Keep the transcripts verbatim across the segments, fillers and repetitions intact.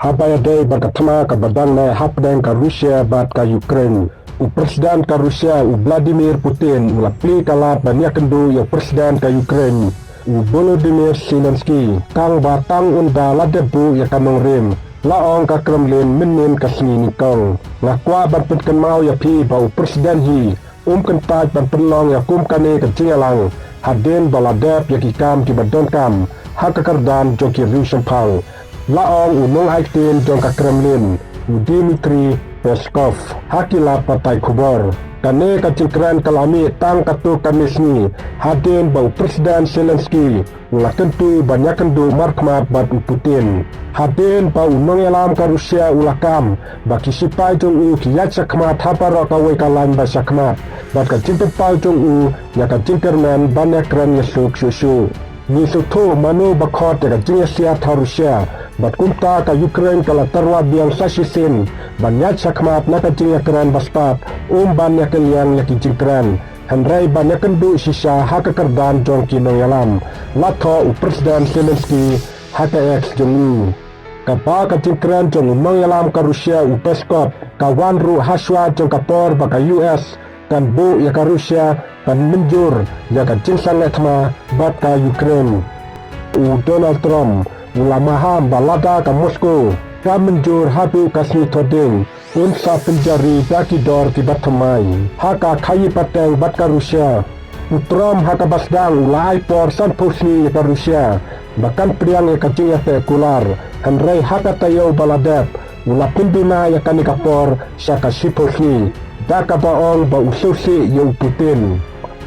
Haba ïadei bad ka thma kaba dang neh hapdeng ka Russia bad ka Ukraine, u President ka Russia u Vladimir Putin u la plie ka lad ban ïakynduh ïa u President ka Ukraine u Volodymyr Zelensky, tang ba tang ynda la dep buh ïa ka nongrim, la ong ka Kremlin mynnin ka sngi nyngkong. Nga kwah ban pynkynmaw ïa phi ba u President hi um kyntait ban pynlong ïa kum kane ka jingïalang hadien ba la dep ïa ki kam kiba donkam ha ka kyrdan jong ki riewshemphang, la ong u nongaiktien jong ka Kremlin u Dmitry Peskov ha ki lad pathai khubor. Kane ka jingkren ka la mih tang katto katne sngi hadien ba u President Zelensky u la kyntu ban ïakynduh markhmat bad u Putin. Hadien ba u nongïalam ka Russia u la kam ba ki sipai jong u ki ïaid shakhmat ha baroh kawei ka lain ba shakhmat bad ka jingpynpaw jong u ïa ka jingkyrmen ban ïakren ïasuk shuh shuh. Ngi sngewthuh mano ba khot ïa ka jingïasiat ha Russia, bad kumta ka Ukraine ka la tyrwa biang sa shisien ban ïaid shakhmat na ka jingïakren ba stad, um ban ïakynliang ïa ki jingkren, hynrei ban ïakynduh shisha ha ka kyrdan jong ki nongïalam, la thoh u President Zelensky ha ka X jong u. Kaba ka jingkren jong u nongïalam ka Russia u Peskov ka wan ruh hashwa jong ka por ba ka U S kan buh ïa ka Russia ban mynjur ïa ka jingsangeh thma bad ka Ukraine. U Donald Trump u la maham ba lada ka Moscow ka mynjur haduh ka sngi Thohdieng, un sa pynjari da ki dor kiba thymmai ha ka khaïi pateng bad ka Russia. U Trump ha kaba sdang u la ai por sanphew sngi ïa ka Russia ba kan pdiang ïa ka jingïateh kular, hynrei ha ka taïew ba la dep u la pynduna ïa kane ka por sha ka shiphew sngi, da kaba ong ba u sngewsih ïa u Putin.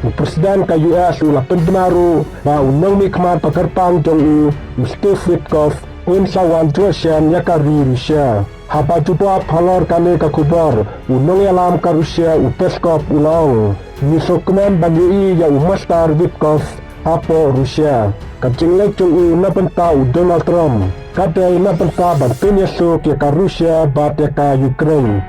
U President ka U S u la pynduna ruh ba u nongmihkhmat ba kyrpang jong u, u Steve Witkoff, un sa wan jngohshem ïa ka ri Russia. Haba jubab halor kane ka khubor, u nongïalam ka Russia u Peskov u la ong, ngi sngewkmen ban ïohi ïa u Master Witkoff hapoh Russia. Ka jingleit jong u na bynta u Donald Trump ka dei na bynta ban pynïasuk ïa ka Russia bad ïa ka Ukraine.